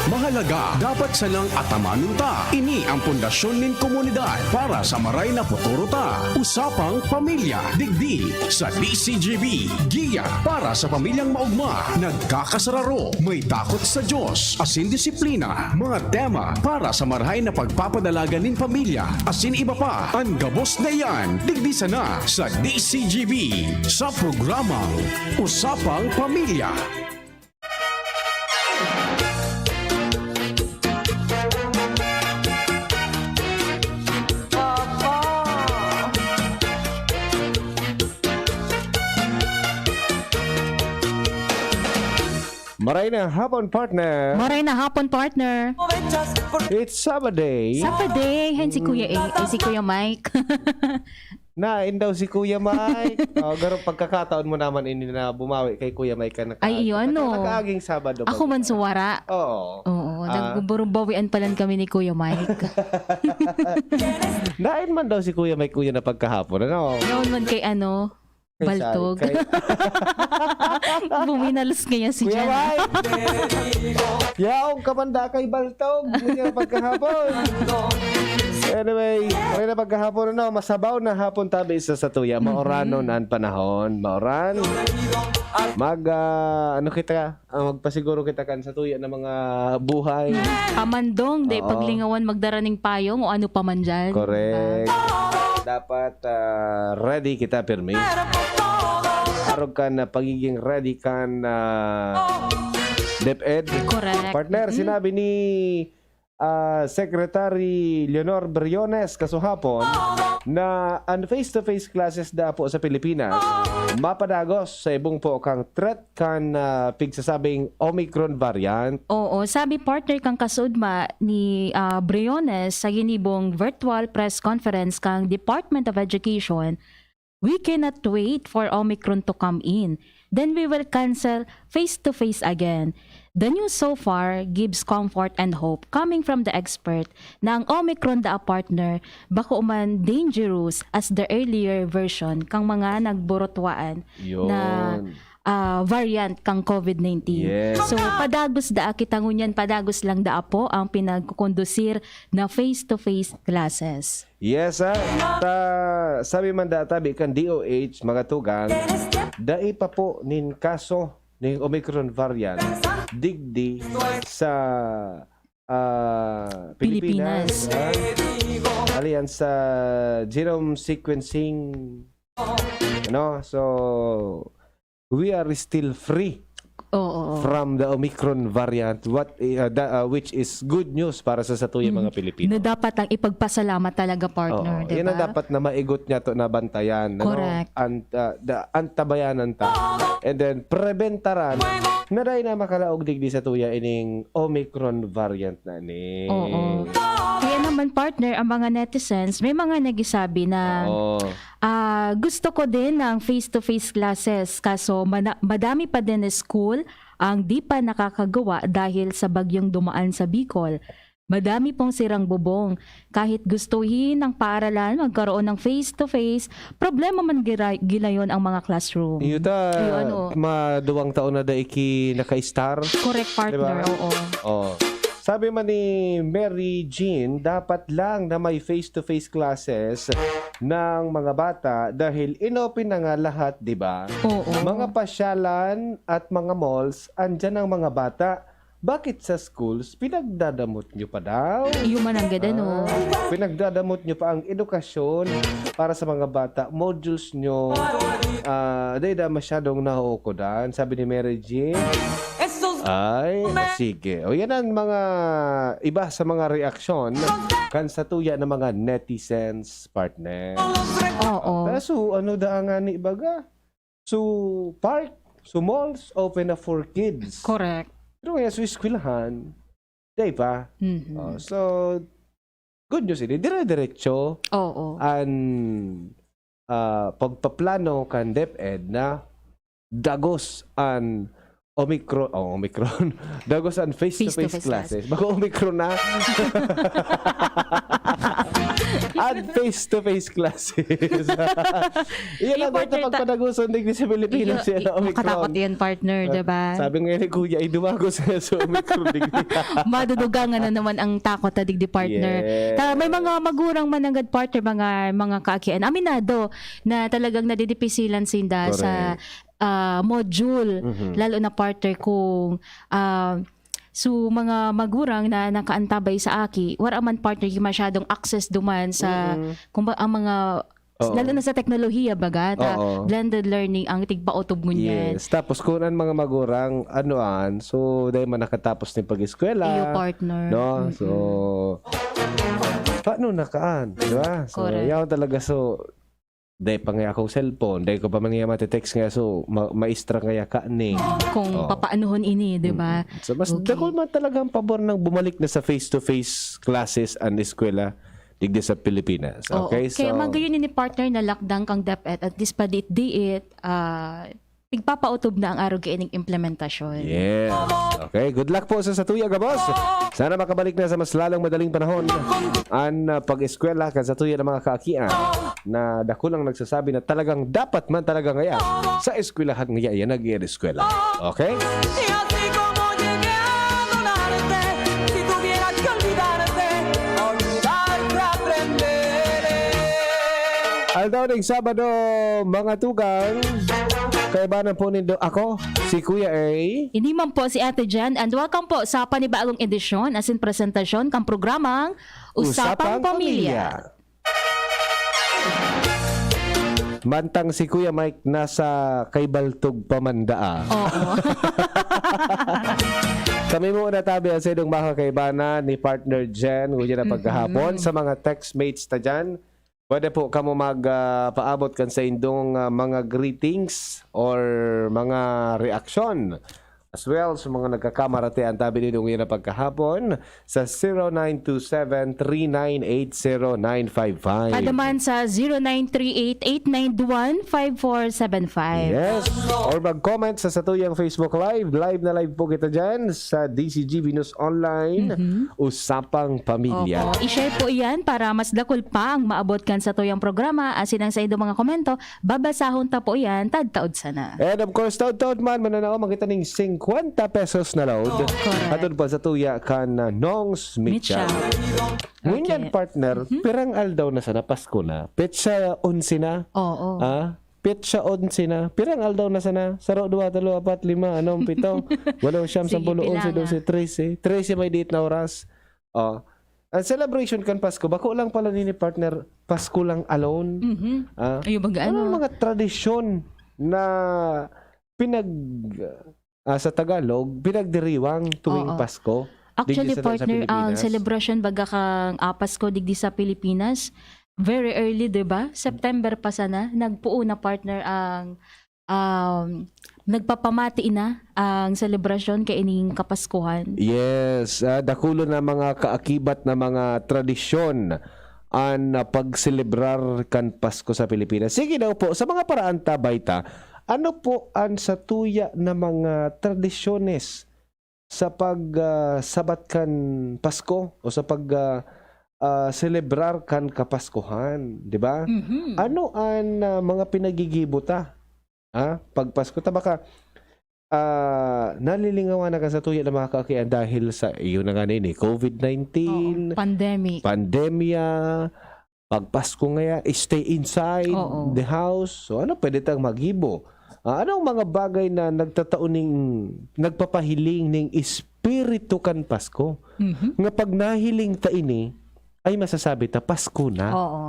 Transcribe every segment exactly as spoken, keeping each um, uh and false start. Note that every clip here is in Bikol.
Mahalaga, dapat sanang atamanon ta. Ini ang pundasyon nin komunidad para sa maray na futuro ta. Usapang Pamilya, digdi sa D C G B. Giya para sa pamilyang maogma, nagkakasararo, may takot sa Diyos, asin disiplina. Mga tema para sa marahay na pagpapadalagan nin pamilya, asin iba pa. An gabos na iyan, digdi sana sa D C G B, sa programang Usapang Pamilya. Maray na hapon, partner. Maray na hapon, partner. It's Sabbath day. Sabbath day. Hen si Kuya A, ay, si Kuya Mike. Nain daw si Kuya Mike. Oh, garo pagkakataon mo naman ini na bumawi kay Kuya Mike ka naka-, Ay, iyo, naka-, ano? nakaaging Sabado Ako ba? man suwara. Oo. Oo, Ah. nagbuburubawian palan kami ni Kuya Mike. Nain man daw si Kuya Mike, Kuya, na pagkahapon, ano? Yaon man kay ano, Kay Baltog. Sari, kay Buminalos kaya si Kuya Jan. Mike! Yaong kamanda kay Baltog, yun yung pagkahapon. Anyway, okay na pagkahapon, ano, masabaw na hapon tabi sa satuya. Mhm. Maoranon an panahon. Maoran. Mag, ah, ano kita, ah, magpasiguro kita kan satuya na mga buhay. Pamandong, di Oo. paglingawan magdara ning payong o ano pa man dyan. Correct. Diba? Dapat, ah, ready kita, pirmi. Arog kan, ah, pagiging ready kan, ah, DepEd. Correct. Partner, Mm. sinabi ni, ah, Secretary Leonor Briones kasuhapon na an face-to-face classes da po sa Pilipinas mapadagos sa ibong po kang threat kan, ah, pigsasabing Omicron variant. Oo, sabi, partner, kan kasudma ni, ah, Briones sa ginibong virtual press conference kan Department of Education, "We cannot wait for Omicron to come in. Then we will cancel face-to-face again." The news so far gives comfort and hope coming from the expert na ang Omicron da, partner, bako man dangerous as the earlier version kang mga nagburutwaan na Yun. ah, variant kang COVID nineteen. Yes. So, padagos da kita ngunyan, padagos lang da po ang pinagkukondusir na face-to-face classes. Yes, ah. Ta, sabi man da tabi kan D O H, mga tugang, dai pa po nin kaso ning Omicron variant digdi sa, ah, Pilipinas. Pilipinas, ah. Alian sa genome sequencing, no? So, we are still free Oo, oo. from the Omicron variant, what, uh, the, uh, which is good news para sa satuyang Mm. mga Pilipino. Na dapat ang ipagpasalamat talaga, partner, Oo, di yan ang ba? dapat na maigot niya to, na bantayan, ano? Correct. An-, uh, da-, antabayanan ta. And then, prebentaran na dai na makalaog digdi sa tuya ining Omicron variant na ni. Oo. Kaya naman, partner, ang mga netizens, may mga nagsasabi na Oo. Ah, gusto ko din ng face-to-face classes, kaso mana-, madami pa din school ang di pa nakakagawa dahil sa bagyong dumaan sa Bicol. Madami pong sirang bubong. Kahit gustuhin ng paaralan magkaroon ng face-to-face, problema man gira-, gilayon ang mga classroom. Iyo ta, Iyo, ano? maduwang taon na dai ki naka-star. Correct, partner. Diba? Oo. Oh. Sabi man ni Mary Jean, dapat lang na may face-to-face classes ng mga bata dahil inopen na nga lahat, di ba? Oo. Mga pasyalan at mga malls, andyan ang mga bata. Bakit sa schools, pinagdadamot nyo pa daw? Iyo man ang gada, no? Ah, pinagdadamot nyo pa ang edukasyon para sa mga bata. Modules nyo, ah, dai da masyadong nauukodan, sabi ni Mary Jean. Ay, sige. O, yan ang mga iba sa mga reaksyon kan satuya ng mga netizens, partner. Oo. Kaso, ano da nga ni baga? So, park, so malls, open na for kids. Correct. Pero kaya sa eskwelahan, di ba? Mhm. Oh, so, good news ini. Dire-diretso Oo. an, ah, pagpaplano kan DepEd na dagos an Omicron, oh, Omicron. Dagos an face-to-face Face-to-face classes. Bako Omicron na. An face-to-face classes. Iyan Yung ang dito partner ta- pagpadaguson digdi sa Pilipinas. Iyo, Yan ang i- makatakot Omicron. yan, partner, Ah, diba? Sabi nga ni Kuya, ay dumagos na sa Omicron digdi. Madudugangan na naman ang takot na digdi, partner. Yes. Ta, may mga magurang mananggad, partner, mga mga kaakian. Aminado na talagang nadidipisilan sinda sa Correct. ah, module, Mhm. lalo na, partner, kung ah, so mga magurang na nakaantabay sa aki, wala man, partner, yung masyadong access duman sa Mm-mm. kumba, ang mga Oo. lalo na sa teknolohiya, baga, ta, Oo. blended learning ang tigpaotob ngunyan. Yes. Tapos kung ang mga magurang, ano an, so dahil man nakatapos ng pag-eskwela, Iyo, partner. no? Mm-mm. So, paano na kaan? Di ba? So, Correct. Yaon talaga. So, dahil pa nga akong cellphone, dahil ko pa man nga mati-text nga, so, ma- maestra nga yaka ni. Kung Oo. papaanohon ini, di ba? So, mas Okay. dakul man talaga ang pabor ng bumalik na sa face-to-face classes ang eskwela digdi sa Pilipinas. Oo. Okay? So, Kaya magayon ni partner na lakdang kang DepEd, at least padiit-diit, ah, tigpapautob na ang arog kaining implementasyon. Yes. Okay. Good luck po sa satuya, gabos. Sana makabalik na sa mas lalong madaling panahon an ah, pag-eskwela kan satuya ng mga kaakian na dakulang nagsasabi na talagang dapat man talaga ngaya sa eskwelahan ngaya yan nag-eskwela. Okay? Y así como llegué a adorarte, si tuviera que olvidarte o olvidarte aprender. Aldaw ng Sabado, mga tugang, kaibanan po nindo ako, si Kuya A. Ini man po si Ate Jan, and welcome po sa panibagong edisyon asin presentasyon kang programang Usapang Pamilya. Mantang si Kuya Mike nasa kaibaltog pa man daa. Oo. Kami muna tabi ang saindong mga kaibanan ni Partner Jen, ngunyan na Mhm. pagkahapon. Sa mga textmates ta dyan, pwede po kamo mag, ah, paabot kan saindong, ah, mga greetings or mga reaksyon. As well, sa mga nagkakamaratean tabi nindo ngunyan na pagkahapon, sa zero nine two seven three nine eight zero nine five five. Kada man sa zero nine three eight eight nine one five four seven five. Yes. Or mag-comment sa satuyang Facebook Live. Live na live po kita dyan sa D C G Venus Online. Mhm. Usapang Pamilya. Opo. I-share po iyan para mas dakul pa ang maabot kan satuyang programa. Asin ang saindong mga komento, babasahon ta po iyan, taod-taod sana. And of course, taod-taod man, mananao man kita ning singkwenta pesos na load. Correct. Hatod pa sa tuya kan uh, Nongs Mitchell. Mitchell. Ngunyan, Okay. partner, Mhm. pirang aldaw na sana Pasko na? Petsa onse na? Oo. Ah? Petsa onse na? Pirang aldaw na sana? Saro, duwa, talo, apat, lima, anom, pito, walo, siyam, Sige, sampulo, onse, pila na? dose, trese. Trese may date na oras. Oh. Ang celebration kan Pasko, bako lang pala nini, partner, Pasko lang alone. Mhm. Ah? Ayun, baga, Ano ano? mga tradisyon na pinag ah, sa Tagalog, pinagdiriwang tuwing Oo. Pasko? Actually, digdi sa, sa partner, ang Pilipinas? Celebration baga kang ah, Pasko digdi sa Pilipinas, very early, 'di ba? September pa sana, nagpuo na, partner, ang um, nagpapamati na ang selebrasyon kaining Kapaskuhan. Yes, ah, dakulo na mga kaakibat na mga tradisyon an ah, pagselebrar kan Pasko sa Pilipinas. Sige daw po, sa mga paraan ta, Bayta, ano po an satuya na mga tradisyones sa pag ah, sabat kan Pasko o sa pag ah, ah, selebrar kan Kapaskuhan, di ba? Mhm. Ano an ah, mga pinagigibo ta? Ha? Pag Pasko ta baka ah, nalilingawan na kan satuya na mga kaakian dahil sa iyo na nga nini, covid nineteen, Oo, pandemic. pandemya, pag Pasko ngaya, stay inside Oo. the house. So ano pwede tang magibo? Ah, anong mga bagay na nagtatao ning, nagpapahiling ning espiritu kan Pasko? Mhm. Nga pag nahiling ta ini, ay masasabi ta, Pasko na. Oo.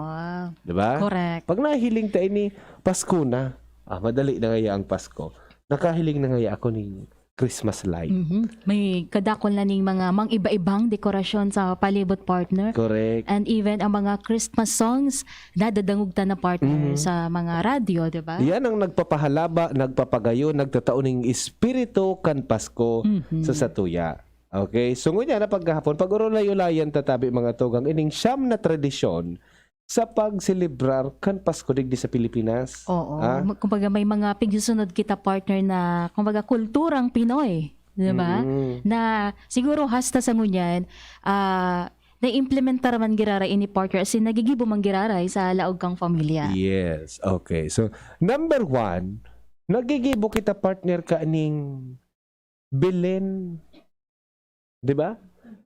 Di ba? Correct. Pag nahiling ta ini, Pasko na. Ah, madali na ngaya ang Pasko. Nakahiling na ngaya ako ning Christmas light. Mhm. May kadakol na ning mga mang iba-ibang dekorasyon sa palibot, partner. Correct. And even ang mga Christmas songs, nadadangog ta na, partner, Mhm. sa mga radyo, di ba? Yan ang nagpapahalaba, nagpapagayon, nagtatao ning espiritu kan Pasko Mhm. sa satuya. Okay? So, ngunyan na pagkahapon, pag-urulay-ulayan tatabi mga tugang, ining siyam na tradisyon sa pagselebrar kan Pasko digdi sa Pilipinas. Oo. Ah? Mag- Kumbaga may mga pigsusunod kita, partner, na kumbaga kulturang Pinoy, di ba? Mm. Na siguro hasta sa ngunyan, ah, naimplementar man giraray ini, partner, as in nagigibo man giraray sa laog kang pamilya. Yes. Okay. So, number one, nagigibo kita, partner, kaning Belen. Di ba?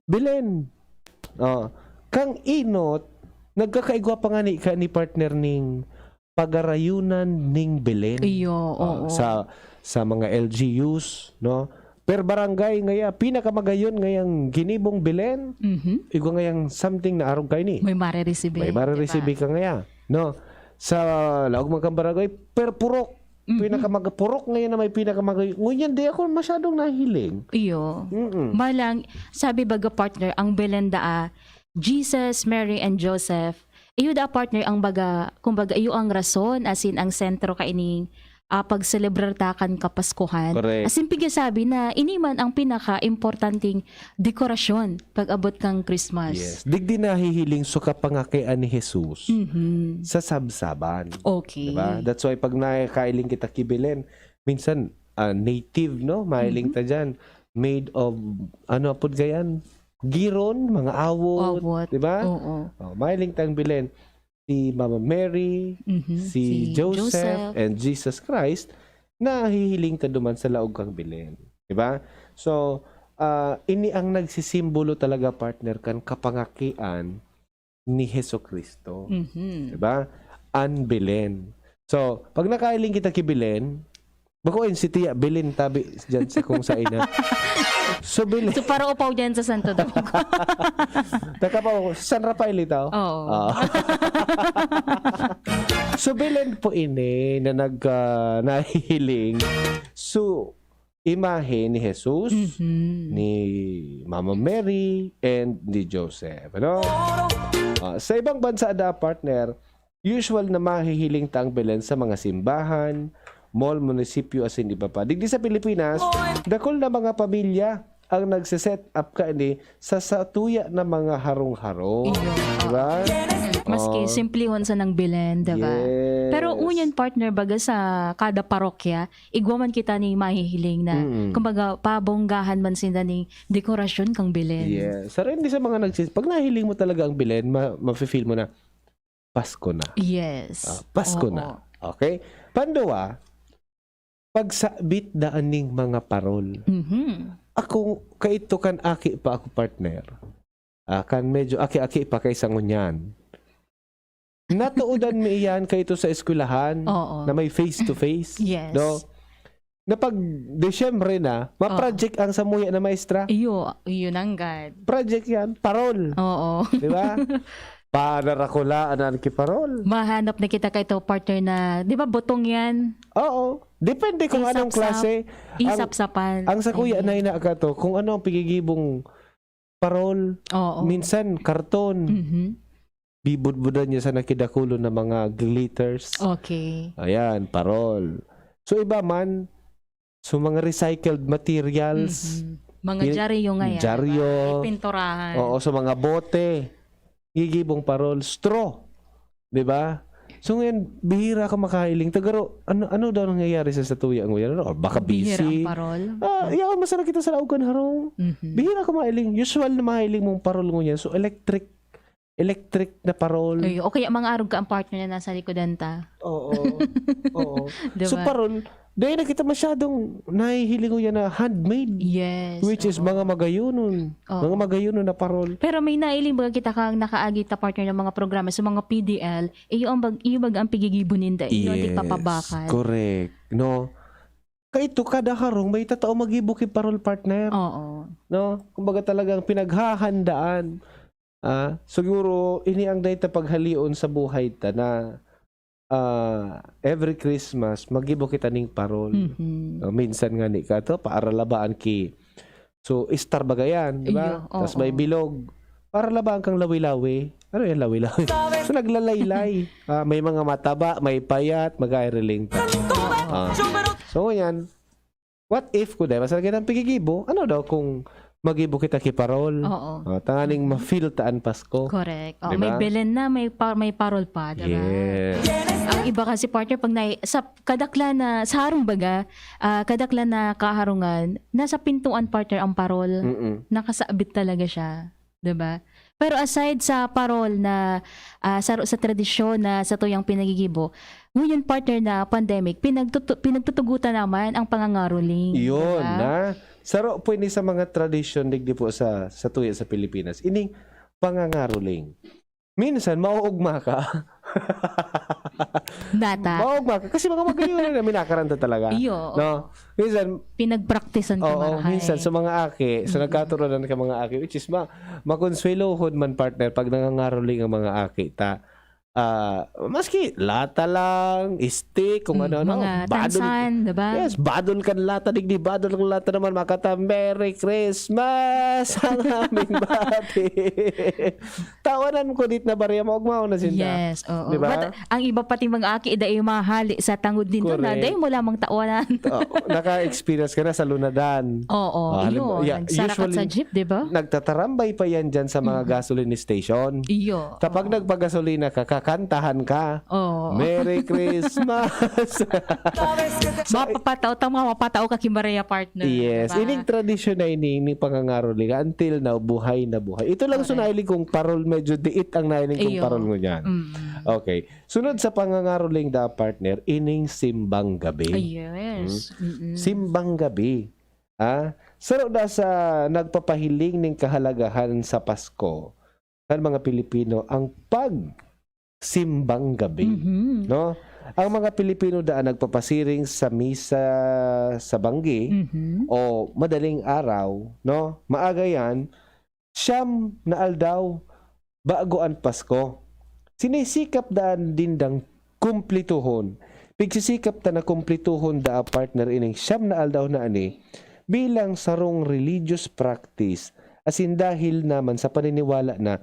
Belen. Oh. Kang inot, nagkakaigwa pa nga ni, ka ni partner ning pagarayunan ning Belen. Iyo, Ah, oo. sa sa mga L G Us, no? Per barangay ngaya, pinakamagayon ngayang ginibong Belen. Mhm. Igwa ngayang something na arog kaini. May marereceive. May marereceive ka ngaya, no? Sa laog man kang barangay, per purok. Mhm. Pinakamag purok ngayon na may pinakamagayon. Ngunyan, di ako masyadong nahiling. Iyo. Mm-mm. Malang, sabi baga, partner, ang Belen daa, Jesus, Mary, and Joseph. Iyo daa, partner, ang baga, kumbaga, iyo ang rason, as in, ang sentro kaining ah, pagselebrar ta kan Kapaskuhan. Correct. As in, pigasabi na ini man ang pinaka-importanteng dekorasyon pag-abot kang Christmas. Yes. Digdi nahihiling so kapangakian ni Jesus Mhm. sa sabsaban. Okay. Diba? That's why pag nakailing kita ki Belen, minsan ah, native, no? Mahiling ta dyan. Made of, ano apod gayan? Giron, mga awot. Awot. Diba? Oo. Oh, mahiling tang Belen. Si Mama Mary, Mhm. si, Joseph, and Jesus Christ, nahihiling ta duman sa laog kang Belen. Diba? So, ah, ini ang nagsisimbolo talaga, partner, kan kapangakian ni Jesu-Cristo. Mhm. Diba? An Belen. So, pag nakailing kita ki Belen, bako in si Tia Belen tabi dyan sa kung sa ina. So, Belen. So, para upaw dyan sa Santo Domingo. Taka pa ako, San Rafael ito? Oo. Ah. So, Belen po ini na nag, ah, nahihiling. So, imahe ni Jesus, Mhm. ni Mama Mary, and ni Joseph. Ano? Ah, sa ibang bansa da, partner, usual na mahihiling ta ang Belen sa mga simbahan, mall, munisipyo, asin iba pa. Digdi sa Pilipinas, dakul na mga pamilya ang nagse-set up kaini sa satuya na mga harong-harong. Iyo. Diba? Maski Oh. simplihon sa nang Belen, diba? Yes. Pero ngunyan, partner, baga sa kada parokya, igwa man kita ni mahihiling na, Mm. kumbaga, pabonggahan man sinda ning dekorasyon kang Belen. Yes. Pero hindi sa mga nagsis... Pag nahiling mo talaga ang Belen, ma- mafe-feel mo na, Pasko na. Yes. Ah, Pasko Oo. na. Okay? Panduwa, pagsabit daan ning mga parol. Mhm. Ako, kaito kan aki pa ako, partner. Ah, kan medyo aki-aki pa kaysa ngunyan. Natuudan mi iyan kaito sa eskwelahan Oo. na may face-to-face. Yes. No? Na pag Disyembre na, ma-project ang samuya na maestra. Iyo, iyo nanggad. Project yan, parol. Oo. Di ba? Panarakulaan na ki parol. Mahanap na kita kaito, partner, na, di ba, butong yan? Oo. Depende kung anong Isapsap. klase. Ang, Isapsapan. ang sa kuya Ayan. na ina ka to, kung ano ang pigigibong parol. Oo. Minsan, karton. Mhm. Bibudbudan niya sa nakidakulon na mga glitters. Okay. Ayan, parol. So, iba man, so mga recycled materials, Mhm. Mga Pin- dyaryo nga yan. Dyaryo. Diba? Pinturahan. Oo, so mga bote, gigibong parol, straw. Di ba? So ngayon, bihira ka makahiling. Tagaro, ano, ano daw nangyayari sa satuya ngayon? Ano? Baka Bihira busy. Ang parol. Ah, yaon, masarap kita sa laog kan harong. Mhm. Bihira ka mahiling. Usual na mahiling mong parol ngunyan. So electric, electric na parol. Ay, o kaya mga arog ka ang partner na nasa likodan ta. Oo. Oo. Diba? So parol, dahil na kita masyadong nahihiling ngunyan na handmade. Yes. Which is Oo. mga magayunon. Oo. Mga magayunon na parol. Pero may nailing baga kita kang nakaagi ta, partner, ng mga programa sa mga P D L, iyo ang bag, iyo baga ang pigigibo ninda, iyo ang Yes, tigpapabakal. Correct. No? Kaito, kada harong may tatao magibo ki parol, partner. Oo. No? Kumbaga talagang pinaghahandaan. Ah, siguro ini ang dayta paghalion sa buhay ta na ah, every Christmas magibo kita ning parol. Mhm. No, minsan nga ni ka to, paaralabaan ki. So, star baga yan, di ba? Iyo, Tapos oo. May bilog. Paaralabaan kang lawi-lawi. Ano yan, lawi-lawi? So, naglalaylay. Ah, may mga mataba, may payat, mag-airiling. Ah. So, yan. What if ko dahil masarap kitang pigigibo? Ano daw kung magibo kita ki parol. Oo. Oh, tanganing ma-feel ta an Pasko. Correct. Oh, Di may ba? Belen na, may pa-, may parol pa, di ba? Yes. Ang iba kasi, partner, pag nai-, sa kadaklan na, sa harong baga, ah, kadaklan na kaharungan, nasa pintuan, partner, ang parol. Mm-mm. Nakasabit talaga siya, di ba? Pero aside sa parol na, ah, saro sa tradisyon na satuyang pinagigibo, ngunyan, partner, na pandemic, pinagtutu-, pinagtutugutan naman ang pangangaroling, di Yun, ba? na. Saro po ini sa mga tradisyon digdi po sa, sa tuya sa Pilipinas. Ining pangangaroling. Minsan, mauugma ka. Nata. Mauugma ka. Kasi mga magayon na minakaranta talaga. Iyo, No? oo. Minsan, Pinagpraktisan ka oo, marahay. minsan sa mga aki, so Mm. nagkaturunan ka mga aki, which is ma-, makonsuwelohon man, partner, pag nangangaroling ang mga aki ta. Ah, maski lata lang, stick, kung Mm, ano-ano, mga badol. tansan, di ba? Yes, badol kan lata, digdi, badol kan lata naman, makata, "Merry Christmas!" Ang aming bati. Tawanan ko dit na barya, maugmaon na sinda. Yes, oo. Di ba? But ang iba pati mga aki, dai mahali sa tangod nito na, Correct. dai mo lamang tawanan. Oh, naka-experience ka na sa lunadan. Oo, Ah, halimbawa, yun. yeah, Nagsarakat sa usually, jeep, di ba? nagtatarambay pa yan dyan sa mga Mm. gasoline station. Iyo, Kapag oo. nagpagasolina ka, kakantahan ka. Oo. "Merry Christmas!" So, Mapapatao, tama, mapatao ka ki Maria, partner, Yes. di ba? Ining tradisyon na ini, ni pangangaroling, until now, buhay na buhay. Ito lang Correct. sunahiling kong parol, medyo diit ang nahiling kong Iyo. parol ngunyan. Mm. Okay. Sunod sa pangangaroling da, partner, ining simbang gabi. Ay, yes. Hmm? Mm-mm. Simbang gabi. Ah, saro da sa nagpapahiling ning kahalagahan sa Pasko kan mga Pilipino ang pagsimbang gabi, Mhm. no? Ang mga Pilipino daan nagpapasiring sa misa sa banggi Mhm. o madaling araw, no? Maaga yan, siyam na aldaw bago an Pasko. Sinisikap daan din dang kumplituhon. Pigsisikap ta na kumplituhon daa, partner, ining siyam na aldaw na ani bilang sarong religious practice, asin dahil naman sa paniniwala na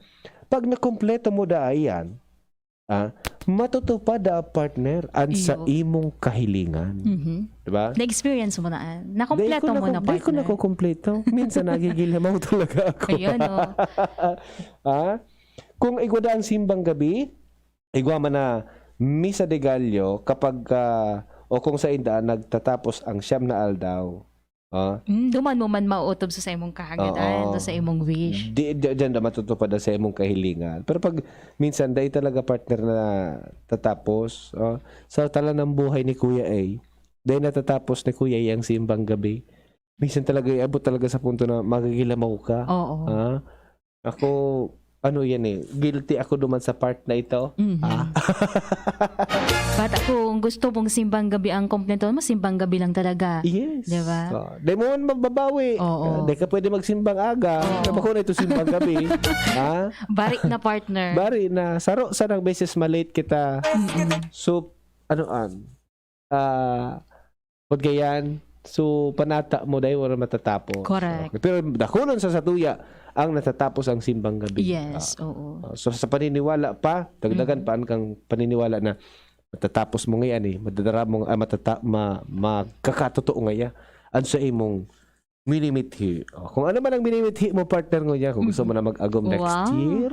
pag nakumpleto mo daa iyan, ah, matutupad daa, partner, an sa Iyo. imong kahilingan. Mhm. Di ba? Na-experience mo na, ah. Nakumpleto Dai ko mo na, nako-, dai ko partner. nakukumpleto. Minsan nagigilamaw talaga ako. Ayan, oh. Ah? Kung igwa daa an simbang gabi, igwa man na misa de gallo kapag, ah, o kung sain daan nagtatapos ang siyam na aldaw. Ah? Mm, duman mo man mauotob sa, sa imong kahanginan, Oo. o sa imong wish. Di, di, diyan na matutupad ang sa imong kahilingan. Pero pag minsan, dai talaga, partner, na tatapos, oh, sa talan ng buhay ni Kuya A, dai natatapos ni Kuya A ang simbang gabi. Minsan talaga, iabot talaga sa punto na magigilamaw ka. Oo. Ah? Ako, ano yan eh, guilty ako duman sa part na ito. Mhm. Ah? Bata, kung gusto mong simbang gabi ang kompleto mo, simbang gabi lang talaga. Yes. Di ba? Oh, di mo man mababawi. Oo. Ah, di ka pwede magsimbang aga. Oo. Di ba kung na ito simbang gabi? Ha? Bari na, partner. Bari na. Saro, sanang beses malate kita. Mm-mm. So, ano an? Ah, pag ganyan, so, panata mo dahil wala matatapos. Correct. Okay. Pero dakulon sa satuya, ang natatapos ang simbang gabi. Yes, Ah, oo. ah, so, sa paniniwala pa, dagdagan Mm. pa ang kang paniniwala na matatapos mo ngayon eh, madadara mo, ah, matata-, ma-, magkakatotoo ngayon. Ano sa imong minimithi? Oh, kung ano man ang minimithi mo, partner, ngunyan, kung gusto mo Mhm. na mag-agom next Wow. year,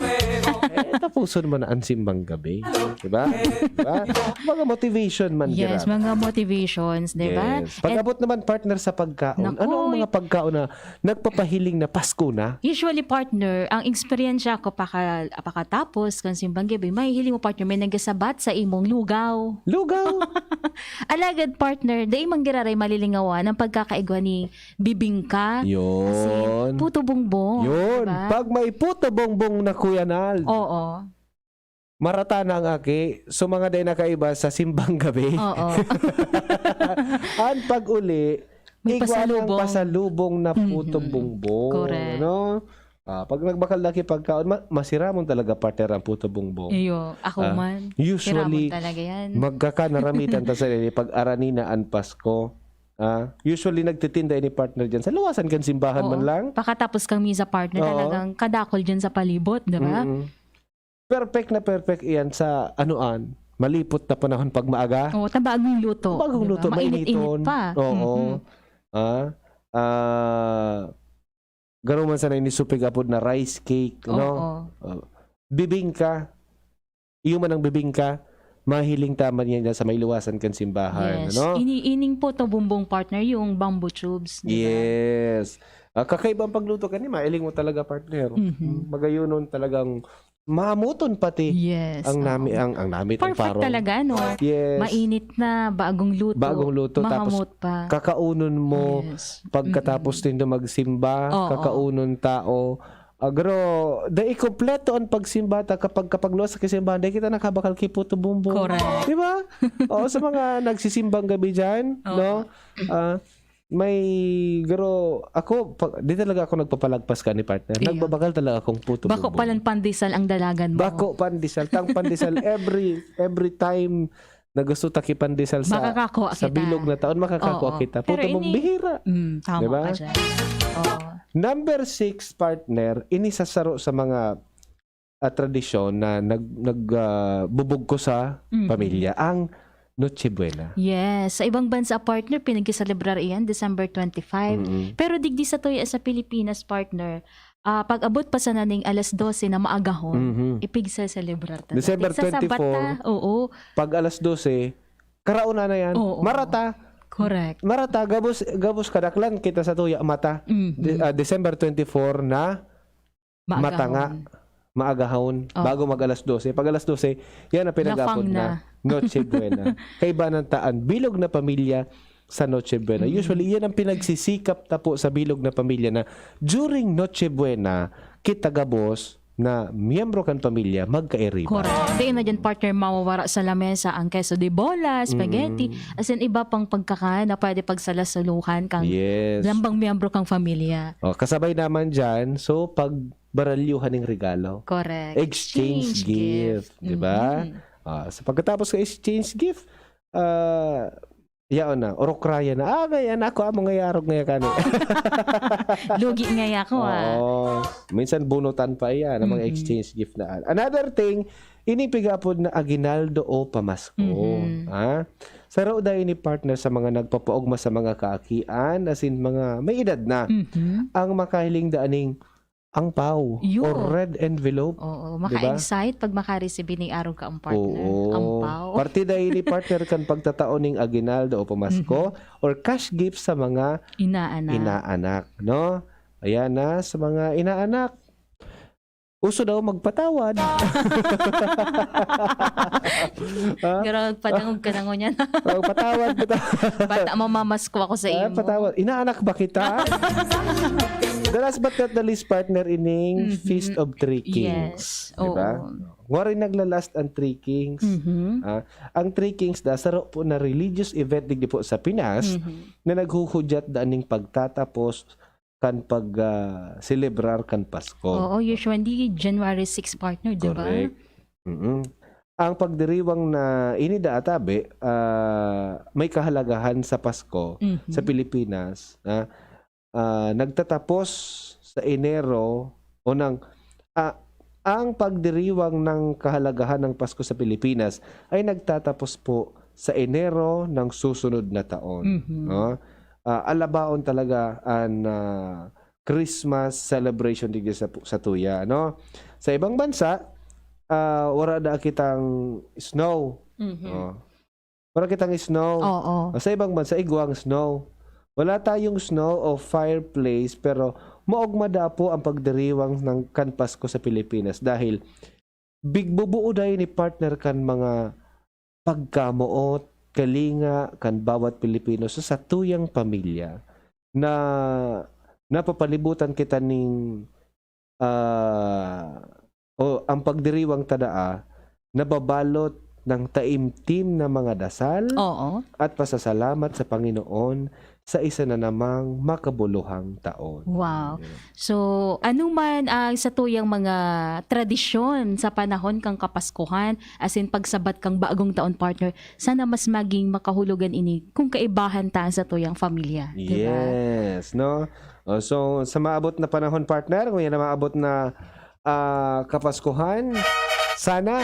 eh, tapuson mo na ang simbang gabi. Diba? Diba? Mga motivation man, Yes, Gerard. mga motivations, diba? Yes. And Pag-abot naman, partner, sa pagkaon, Naku, ano ang mga pagkaon na nagpapahiling na Pasko na? Usually, partner, ang eksperyensya ko paka-, pakatapos kan simbang gabi, mahihiling mo, partner, may nagasabat sa imong lugaw. Lugaw? Alagad, partner, dai man giraray malilingawan ang pagkakaigwa ni bibingka. Yun. Asin, puto bongbong, Yun. diba? Pag may puto bongbong na, Kuya Nald, Oo. marata na ang aki. So, mga dai nakaiba sa simbang gabi. Oo. Ang pag-uli, May igwa ng pasalubong. pasalubong na puto Mhm. bongbong, Correct. no? Ah, pag nagbakal na ki pagkaon, ma-, masiramon talaga, partner, ang puto bongbong. Iyo, ako Ah, man. usually, Siramon talaga yan. magkakanaramitan ta sa ini pag aranina an Pasko. Ah, usually nagtitinda ini, partner, dyan sa luwasan kan simbahan Oo. man lang. Pakatapos kang misa, partner, Oo. talagang kadakol dyan sa palibot, di ba? Mm-mm. Perfect na perfect iyan sa anuan, malipot na panahon pag maaga. Oo, ta bagong luto, Bagong di ba? luto, Mainit-init mainiton. pa. Oo. Mhm. Ah, ah, Garo man sana ini supig apod na rice cake, no? Oo. Oh, bibingka. Iyo man ang bibingka, mahiling ta man yan sa may luwasan kan simbahan, Yes. ano? Ini-, ining puto bumbong, partner, yung bamboo tubes, di ba? Yes. Ah, kakaiba ang pagluto kani, mahiling mo talaga, partner. Mhm. Magayonon talagang maamoton pati Yes, ang nami-, oo. ang, ang namit, ang Perfect parong. talaga, no? Yes. Mainit na, bagong luto, Bagong luto, tapos mahamot pa. kakaunon mo Yes. pagkatapos Mm-mm. nindo magsimba, Oo. kakaunon tao. Ah, garo, dai kompleto ang pagsimba ta kapag, kapag luwas sa kasimbahan, dai kita nakabakal ki puto bumbong. Correct. Di ba? Oo, sa mga nagsisimbang gabi dyan, Oo. no? Ah, may, garo, ako, pa-, di talaga ako nagpapalagpas ka ni partner. Iyo. Nagbabakal talaga akong puto Bako bumbong. palan pandesal ang dalagan mo. Bako pandesal, tang pandesal, every, every time na gusto ta ki pandesal sa, Makakakua sa kita. bilog na taon, makakakua Oo. kita. Pero Puto bumbong, ini-, bihira. Mm, tama Di ba? ka dyan. Oo. Number six, partner, ini sa saro sa mga, ah, tradisyon na nag-, nag-, ah, bubog ko sa Mhm. pamilya, ang Noche Buena. Yes. Sa ibang bansa, partner, pinagkiselebrar iyan, December twenty-five. Mm-mm. Pero digdi sa tuya sa Pilipinas, partner, ah, pag-abot pa sana ning alas dose na maagahon, Mhm. ipigseselebrar ta. December Sa Sabat twenty-four, ta, oo. pag alas dose, karauna na yan. Oo. Marata. Correct. Marata, gabos, gabos kadaklan kita sa tuya, mata. Mhm. De-, ah, December twenty-four na Maagahon. matanga, maagahon, Oo. bago mag alas dose. Pag alas dose, yan ang pinag-apod Lafang na na. Noche Buena. Kaibanan ta an bilog na pamilya sa Noche Buena. Mm. Usually, yan ang pinagsisikap ta po sa bilog na pamilya na during Noche Buena, kita gabos na miyembro kan pamilya magkairiba. Correct. Dai na dyan, partner, mawawara sa lamesa ang queso de bola, spaghetti, Mm. as in, iba pang pagkakan na pwede pagsalasuluhan kang Yes. lambang miyembro kang pamilya. Oh, kasabay naman dyan, so, pag baralyuhan ning regalo. Correct. Exchange Exchange gift, gift. di ba? Mhm. Ah, so pagkatapos sa exchange gift, ah, yaon na, orokrayan na. Ah, may anak ko, amo nga yarog nga kani. Lugi nga ako, ah. Oo. Minsan bunutan pa iyan, ang mga Mhm. exchange gift na. Another thing, ini pigapod na aguinaldo o pamasko. Mhm. Ha? Saro da ini partner sa mga nagpapaogma sa mga kaakian, as in mga may edad na. Mhm. Ang makahiling da aning angpaw Yun. or red envelope. Oo, Di ba? maka-excite pag makareceive ni arog ka ang partner. Oo. Angpaw. Parte dahil ni partner kan pagtatao ning aguinaldo o pamasko Mhm. or cash gift sa mga Inaanak. inaanak, no? Ayan na, sa mga inaanak. Uso daw magpatawad. Ha? Pero padangog ka na ngunyan. Oh, patawad, patawad. Bata mo, mamasko ako sa Ah, imo. patawad. Inaanak ba kita? The last but not the least, partner, ining Mhm. Feast of Three Kings. Yes. Di ba? Oo. Ngari naglalast ang Three Kings. Mhm. Ah, ang Three Kings da, saro po na religious event digdi po sa Pinas Mhm. na naghuhudyat da ning pagtatapos kan pag, ah, selebrar kan Pasko. Oo, usually January six, partner, di ba? Correct. Mm. Ang pagdiriwang na ini da atabe, ah, may kahalagahan sa Pasko Mhm. sa Pilipinas, ah, ah, nagtatapos sa Enero o ng, ah, ang pagdiriwang ng kahalagahan ng Pasko sa Pilipinas ay nagtatapos po sa Enero ng susunod na taon, Mhm. no? Ah, alabaon talaga an, ah, Christmas celebration digdi sa, sa tuya, no? Sa ibang bansa, ah, wara da kitang snow, Mhm. no? Wara kitang snow. Oo. Ah, sa ibang bansa, igwang snow. Wala tayong snow o fireplace, pero maogma da po ang pagdiriwang ng kan Pasko sa Pilipinas dahil bigbubuo dahil ni partner kan mga pagkamoot, kalinga kan bawat Pilipino sa satuyang pamilya na napapalibutan kita ning, ah, o ang pagdiriwang ta daa nababalot ng taimtim na mga dasal Oo. at pasasalamat sa Panginoon sa isa na namang makabuluhang taon. Wow. So, ano man ang satuyang mga tradisyon sa panahon kang Kapaskuhan, as in pagsabat kang bagong taon, partner, sana mas maging makahulugan ini kung kaibahan ta ang satuyang pamilya, di ba? Yes, no? Oh, so, sa maabot na panahon, partner, kung yan ang maabot na, ah, Kapaskuhan, sana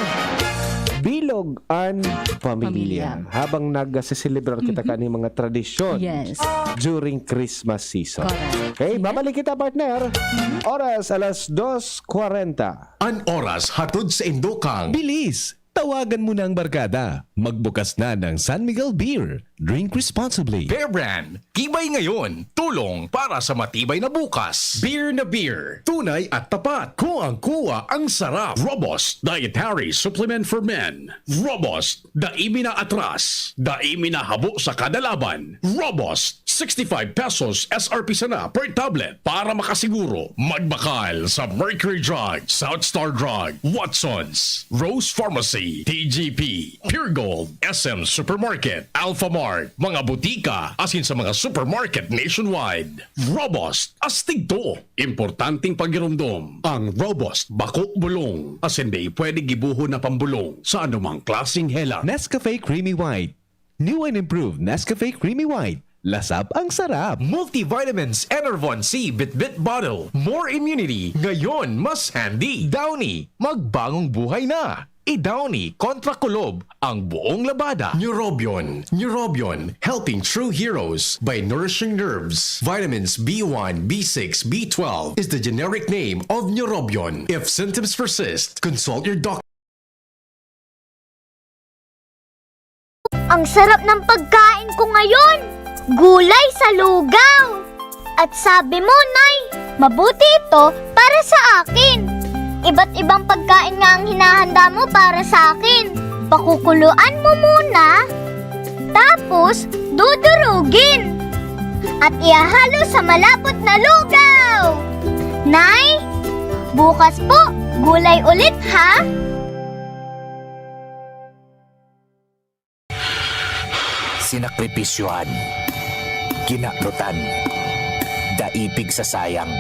Bilog an pamilya. Pamilya. Habang nagseselebrar kita Mhm. kaning mga tradisyon Yes. during Christmas season. Correct. Okay, Sige. babalik kita, partner. Mhm. Oras, alas dos kwarenta. An oras hatod sa indokang. Bilis! Tawagan mo na ang barkada. Magbukas na ng San Miguel Beer. Drink responsibly. Bear Brand, tibay ngayon, tulong para sa matibay na bukas. Beer na beer, tunay at tapat. Kuwang-kuwa ang sarap. Robust Dietary Supplement for Men. Robust, dai mi na atras, dai mi na habo sa kada laban. Robust, sixty-five pesos S R P sana per tablet. Para makasiguro, magbakal sa Mercury Drug, South Star Drug, Watson's, Rose Pharmacy, T G P, Pure Gold, S M Supermarket, Alpha Mart, mga butika, asin sa mga supermarket nationwide. Robust, astig to. Importanteng pagiromdom, ang Robust bako bulong, asin dai pwede gibohon na pambulong sa anumang klaseng hela. Nescafe Creamy White. New and improved Nescafe Creamy White. Lasap ang sarap. Multivitamins, Enervon C, Bitbit Bottle. More immunity, ngayon mas handy. Downy, magbagong buhay na. I-Downy kontra kulob ang buong labada. Neurobion, Neurobion, helping true heroes by nourishing nerves. Vitamins B one, B six, B twelve is the generic name of Neurobion. If symptoms persist, consult your doctor. Ang sarap ng pagkain ko ngayon! Gulay sa lugaw! At sabi mo, Nay, mabuti ito para sa akin. Iba't ibang pagkain nga ang hinahanda mo para sa akin. Pakukuluan mo muna, tapos dudurugin. At ihahalo sa malapot na lugaw. Nay, bukas po, gulay ulit ha? Sinakripisyohan, kinanutan, daipig sa sayang.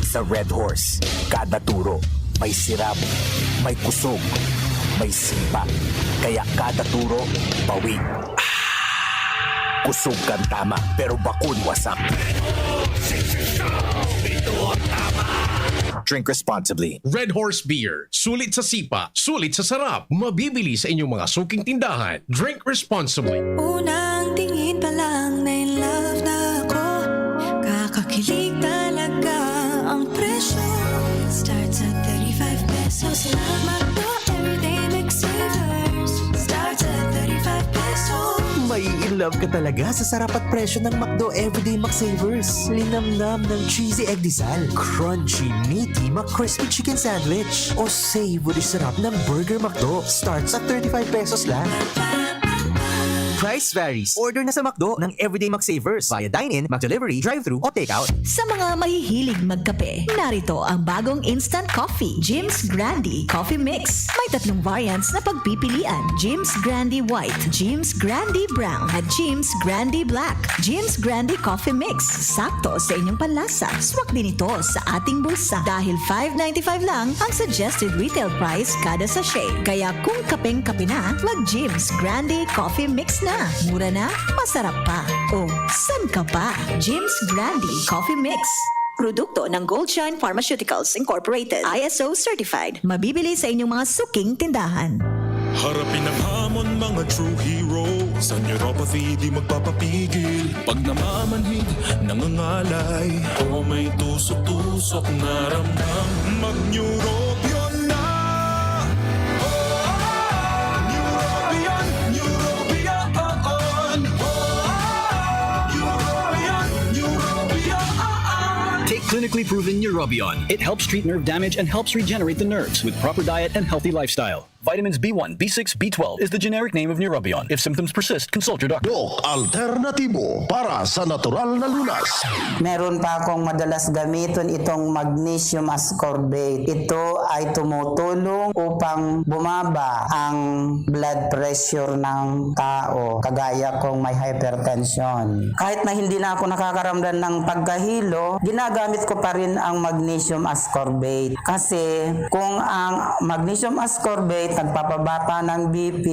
Sa Red Horse, kada turo may sirab, may kusog, may sipa. Kaya kada turo, bawi. Kusog kan tama, pero bakun wasak. Drink responsibly. Red Horse Beer. Sulit sa sipa, sulit sa sarap. Mabibili sa inyong mga suking tindahan. Drink responsibly. Unang tingin pa lang na in love na ako. Kakakilig talaga ang presyo. Starts at thirty-five pesos lang. McDo Everyday McSavers. Starts at thirty-five pesos. May in love ka talaga sa sarap at presyo ng McDo Everyday McSavers. Linamnam ng cheesy egg disal, crunchy, meaty, McCrispy chicken sandwich, o savory sarap ng Burger McDo. Starts at thirty-five pesos lang. Price varies. Order na sa McDo ng Everyday McSavers via dine-in, McDelivery, drive-thru, o takeout. Sa mga mahihilig magkape, narito ang bagong instant coffee, Jim's Grande Coffee Mix. May tatlong variants na pagpipilian, Jim's Grande White, Jim's Grande Brown, at Jim's Grande Black. Jim's Grande Coffee Mix, sakto sa inyong panlasa. Swak din ito sa ating bulsa dahil five ninety-five lang ang suggested retail price kada sachet. Kaya kung kapeng-kape na, mag Jim's Grande Coffee Mix na. Mura na, masarap pa. O, san ka pa? Jim's Grande Coffee Mix. Produkto ng Gold Shine Pharmaceuticals Incorporated, I S O certified. Mabibili sa inyong mga suking tindahan. Harapin ang hamon, mga true hero. Sa neuropathy, di magpapapigil. Pag namamanhid, nangangalay, o may tusok-tusok na ramdam, mag-Neurobion na. Oh, Neurobion, Neurobion. Oh, Neurobion, Neurobion. Take clinically proven Neurobion. It helps treat nerve damage and helps regenerate the nerves with proper diet and healthy lifestyle. Vitamins B one, B six, B twelve is the generic name of Neurobion. If symptoms persist, consult your doctor. Doc Alternatibo para sa natural na lunas. Meron pa akong madalas gamiton, itong magnesium ascorbate. Ito ay tumutulong upang bumaba ang blood pressure ng tao, kagaya kong may hypertension. Kahit na hindi na ako nakakaramdam ng pagkahilo, ginagamit ko pa rin ang magnesium ascorbate. Kasi kung ang magnesium ascorbate Nagpapabata ng B P,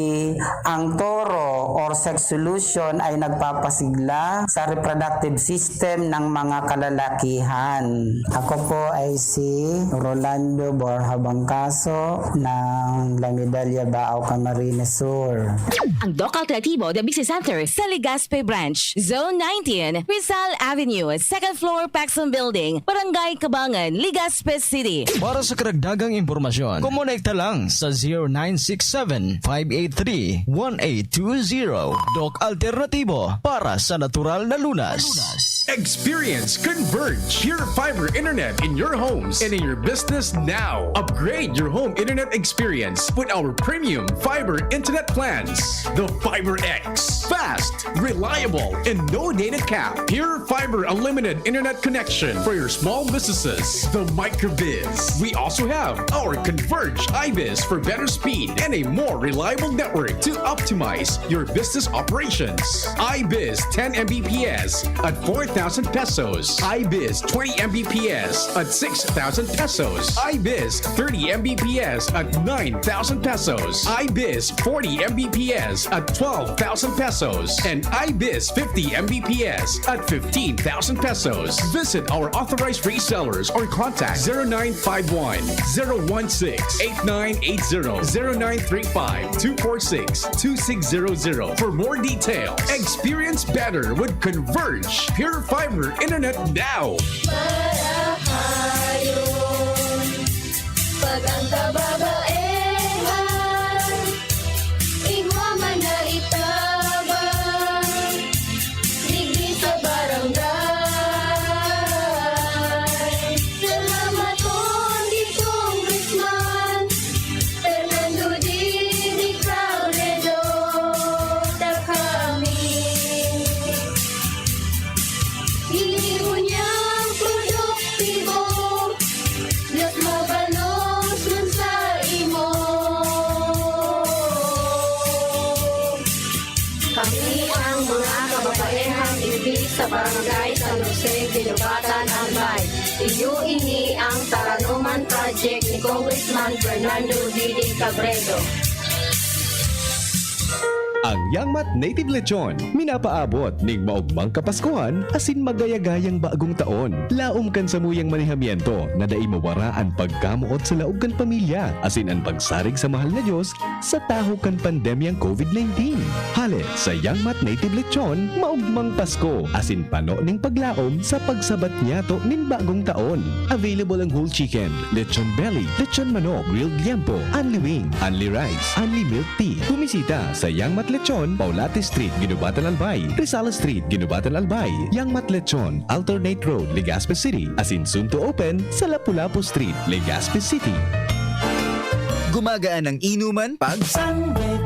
ang toro or sex solution ay nagpapasigla sa reproductive system ng mga kalalakihan. Ako po ay si Rolando Borja Bangkaso ng La Medalla, Baao, Camarines Sur. Ang Doc Alternativo de Bixi Center sa Legazpi Branch, Zone nineteen, Rizal Avenue, second floor, Paxson Building, Barangay Cabangan, Legazpi City. Para sa karagdagang impormasyon, kumonekta lang sa zero nine six seven, five eight three, one eight two zero. Doc Alternativo, para sa natural na lunas. Experience Converge Pure Fiber Internet in your homes and in your business now. Upgrade your home internet experience with our premium fiber internet plans. The Fiber X. Fast, reliable, and no data cap. Pure Fiber Unlimited Internet Connection for your small businesses. The Microbiz. We also have our Converge iBiz for better speed and a more reliable network to optimize your business operations. iBiz ten M B P S at four thousand pesos. iBiz twenty M B P S at six thousand pesos. iBiz thirty M B P S at nine thousand pesos. iBiz forty M B P S at twelve thousand pesos. And iBiz fifty M B P S at fifteen thousand pesos. Visit our authorized resellers or contact zero nine five one, zero one six, eight nine eight zero, zero nine three five, two four six, two six zero zero for more details. Experience better with Converge Pure Fiber Internet now. Marahayon pag ang kababaehan igwa man na itabang digdi sa barangay. Salamaton ki Congressman Fernando Didi Cabredo, ta kami ini unyang produktibo, mas mabalos man sa imo. Kami ang mga kababaehang ibi sa Barangay San Jose, Guinobatan, Albay. Iyo ini ang Taranuman Project ni Congressman Fernando Didi Cabredo. Ang Yangmat Native Lechon minapaabot ning maogmang Kapaskuhan asin magayagayang bagong taon. Laom kan samuyang manihamiento na dai mawara an pagkamoot sa laog kan pamilya asin an pagsarig sa mahal na Dios sa tahaw kan pandemyang COVID nineteen. Hale sa Yangmat Native Lechon, maogmang Pasko asin pano ning paglaom sa pagsabat niyato nin bagong taon. Available ang whole chicken, lechon belly, lechon manok, grilled liempo, only wings, only rice, only milk tea. Bumisita sa Yangmat Lechon, Paulate Street, Guinobatan, Albay, Rizal Street, Guinobatan, Albay, Yangmat Lechon, Alternate Road, Legazpi City, asin soon to open sa Lapu-Lapu Street, Legazpi City. Gumagaan ang inuman pag Sunlight.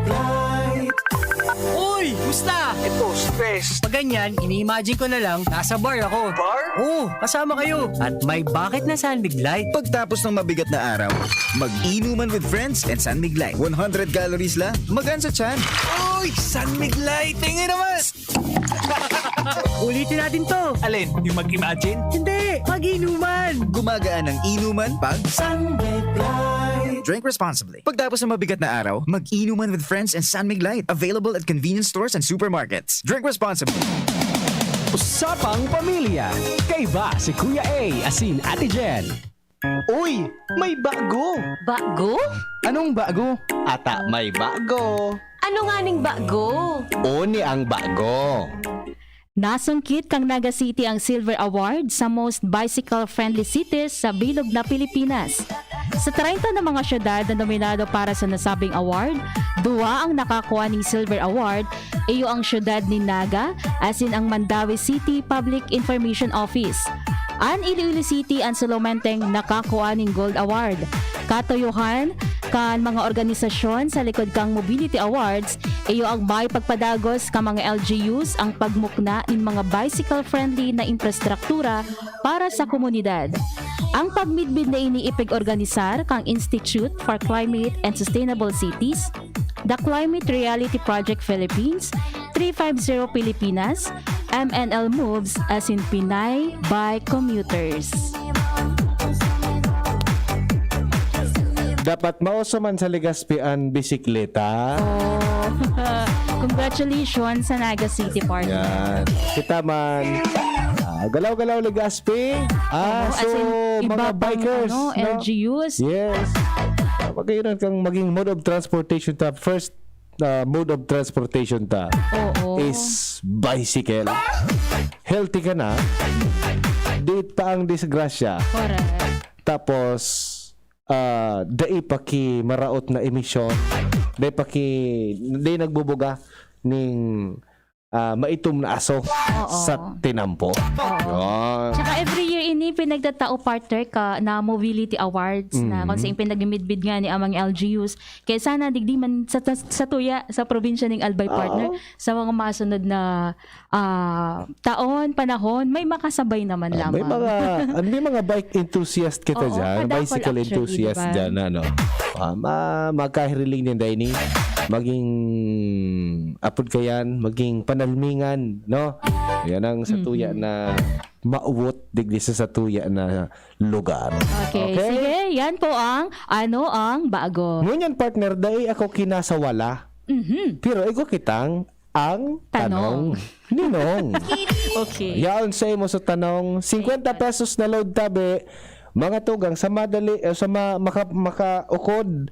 Uy! Musta? Ito, stress. Pag ganyan, ini-imagine ko na lang, nasa bar ako. Bar? Oo, kasama kayo. At may bakit na San Mig Light. Pagtapos ng mabigat na araw, mag-inuman with friends and San Mig Light. One hundred calories lang, magaan sa tiyan. Uy! San Mig Light! Tingin naman! Ulitin natin to. Alin? Yung mag-imagine? Hindi! Mag-inuman! Gumagaan ang inuman pag San Mig Light. Drink responsibly. Pagtapos ng mabigat na araw, mag-inuman with friends and San Mig Light. Available at convenience stores and supermarkets. Drink responsibly. Usapang Pamilya. Kaiba si Kuya A asin Ate Jen. Uy! May bago! Bago? Anong bago? Ata may bago! Ano nganing bago? Oni ang bago! Nasungkit kan Naga City ang Silver Award sa Most Bicycle-Friendly Cities sa bilog na Pilipinas. Sa treinta na mga syudad na nominado para sa nasabing award, duwa ang nakakua ning Silver Award, iyo ang syudad nin Naga asin ang Mandaue City Public Information Office. An Iloilo City an solomenteng nakakua nin Gold Award. Katuyohan kan mga organisasyon sa likod kan Mobility Awards, iyo ang mayo pagpadagos kan mga L G Us ang pagmukna nin mga bicycle-friendly na imprastruktura para sa komunidad. Ang pagmidbid na ini ipig-organisar kan Institute for Climate and Sustainable Cities, The Climate Reality Project Philippines, three five zero Pilipinas, M N L Moves asin Pinay by Commuters. Dapat mauso man sa Legazpi an bisikleta. Oh. Congratulations sa Naga City, partner. Yan. Kita man. Ah, galaw-galaw, Legazpi. Ah, Oo, as so, in, iba mga pang, bikers, ano, no? L G Us. Yes. Ah, magkairan kang maging mode of transportation ta. First, ah, mode of transportation ta Oo. is bicycle. Healthy ka na. Di pa ang disgrasya. Correct. Tapos, ah, dai pa ki maraot na emisyon, dai pa ki, dai nagbubuga ning, ah, maitom na aso Oo. sa tinampo. Oo. Yan. Tsaka every year ini pinagtatao, partner, ka na Mobility Awards na Mhm. kung saan pinagmidbid nga ni amang L G Us. Kaya sana digdi man sa, sa, sa tuya, sa probinsya ning Albay, Oo. partner, sa mga masunod na ah, taon, panahon, may makasabay naman Ah, may lamang. mga, ano, may mga bike enthusiast kita Oo, dyan, kadakol bicycle actually, enthusiast di ba? dyan, ano. Ah, ma-, magkahiriling din, Daini. Maging, apod kayan, maging panalmingan, no? Yan ang sa tuya Mm-mm. na mauwot, digdi sa, sa tuya na lugar. Okay, Okay? sige, yan po ang ano ang bago. Ngunyan, partner, dai ako kinasawala. Mhm. Pero igo kitang ang Tanong. tanong. Ninong. Okay. Yaon sa imo sa tanong, singkwenta pesos na load tabi, mga tugang, sa madali, eh, sa ma-, maka-, makaukod